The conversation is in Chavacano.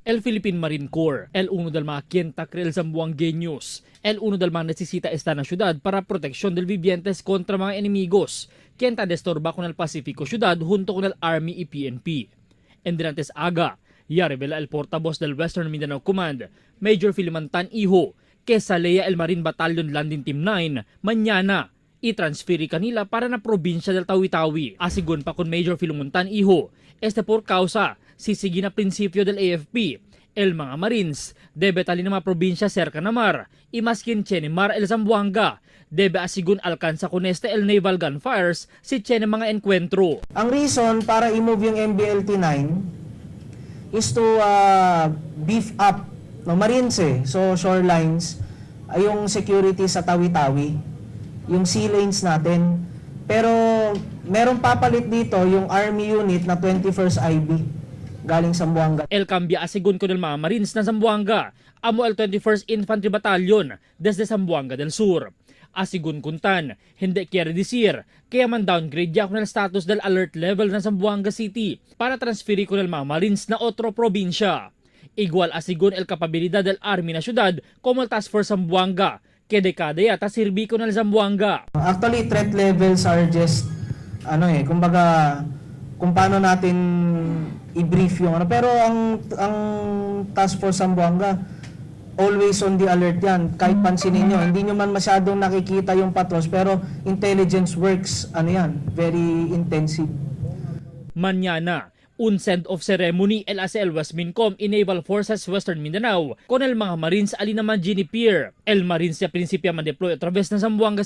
El Philippine Marine Corps, el uno del mga quienta el Zamboangueños, el uno del mga necesita esta na ciudad para protección del vivientes contra mga enemigos, quien ta destorba con el Pacífico Ciudad junto con el Army y PNP. Endrantes aga, ya revela el portavoz del Western Mindanao Command, Major Filimantan Iho, que salea el Marine Battalion Landing Team 9 mañana i-transferi kanila para na probinsya del Tawi-Tawi. Asigon pa con Major Filomontan Iho, este por causa sisigi na prinsipyo del AFP, el mga Marines debe tali na mga probinsya cerca na mar, y maskin chene mar el Zamboanga, debe asigon alcanza con este el naval gunfires si chene mga enkwentro. Ang reason para i-move yung MBLT 9 is to beef up, no, Marines eh, so shorelines, ay yung security sa Tawi-Tawi, yung sea lanes natin. Pero meron papalit dito yung Army unit na 21st IB galing Zamboanga. El cambia asigon con el mga Marines ng Zamboanga, amo el 21st Infantry Battalion desde Zamboanga del Sur. Asigon kuntan, hindi quiere decir, kaya man downgrade ya con el status del alert level ng Zamboanga City para transferi con el mga Marines na otro probinsya. Igual asigon el kapabilidad del Army na syudad como el Task Force Zamboanga, que dekada yata sirbi con el Zamboanga. Actually, threat levels are just, ano eh, kumbaga, kung paano natin i-brief yung ano. Pero ang Task Force Zamboanga, always on the alert yan. Kahit pansinin nyo, hindi nyo man masyadong nakikita yung patrols, pero intelligence works, ano yan, very intensive. Mañana, un send-off ceremony el ACL Westmincom in Naval Forces Western Mindanao con el mga Marines ali naman Ginny Pier. El Marines ya prinsipya man deploy a través ng Zamboanga.